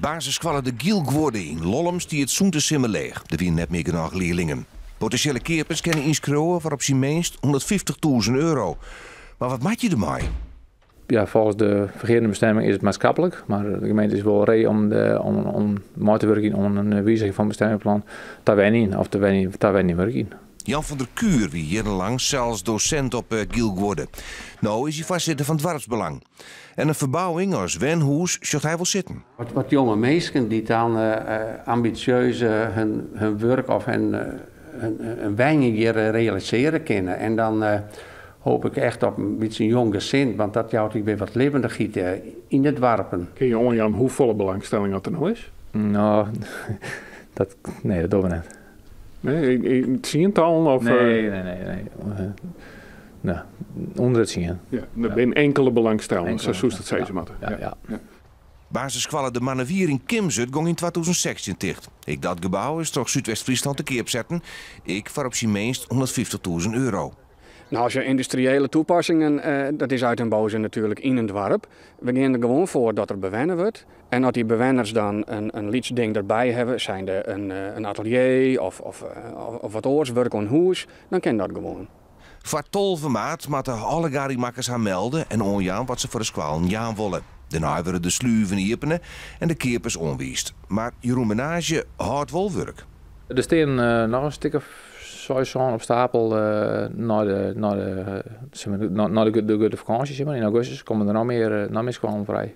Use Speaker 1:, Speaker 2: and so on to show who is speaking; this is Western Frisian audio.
Speaker 1: Basisskoalle De Gielguorde yn Lollum stiet sûnt de simmer leech. Der wiene net mear genôch learlingen. Potinsjele keapers kinne ynskriuwe foar op syn minst 150.000 euro. Mar wat moatte je dermei?
Speaker 2: Ja, folgens de fergeande bestemming is it maatskiplik, mar de gemeente is wol ree om, de, om, om mei te wurkjen oan in wiziging fan bestemmingsplan ta wenjen of te wenjen, ta wenjen wurkjen.
Speaker 1: Jan van der Kuur wie jierrenlang sels dosint op Gielguorde. No is hy foarsitter fan Doarpsbelang. En in ferbouwing as wenhûs sjocht hy wol sitten.
Speaker 3: Wat jonge minsken dy't dan ambisjeus hun wurk of hun wenjen hjir realisearje kinne. En dan hoopje ik echt op in bytsje in jong gesin, want dat jout ek wer wat libbendichheid yn de doarpen.
Speaker 4: Kinne je oanjaan hoefolle belangstelling dat der no is?
Speaker 2: No, dat, nee, dat dogge we net.
Speaker 4: Nee, yn tsientallen? Of,
Speaker 2: nee, nee, nee. nee. No, ûnder de tsien.
Speaker 4: Ja, der binne inkelde belangstellenden, sa soest it sizze moatte.
Speaker 2: Ja, ja.
Speaker 1: Basisskoalle De Mannewier yn Kimswert gong yn 2016 ticht. Ek dat gebou is troch Súdwest-Fryslân te keap setten, ek foar op syn minst 150.000 euro.
Speaker 5: Nou, als je industriële toepassingen, dat is uit den boze natuurlijk yn in doarp. We gean der gewoan foar dat der bewenne wurdt. En as dy bewenners dan in lyts ding derby hawwe, zijnde in atelier of wat oars, wurk oan hûs, dan kin dat gewoan.
Speaker 1: Foar 12 maart moatte alle gadingmakkers har melde en oanjaan wat se foar de skoallen jaan wolle. Dêrnei wurde de sluven iepene en de keapers oanwiisd. Mar Jeroen Menage hâldt wol wurk.
Speaker 2: Der stean noch in stik of seis, sân op stapel nei de, nei de, nei de, de grutte fakânsje, sis mar. Yn augustus komme der noch mear skoallen frij.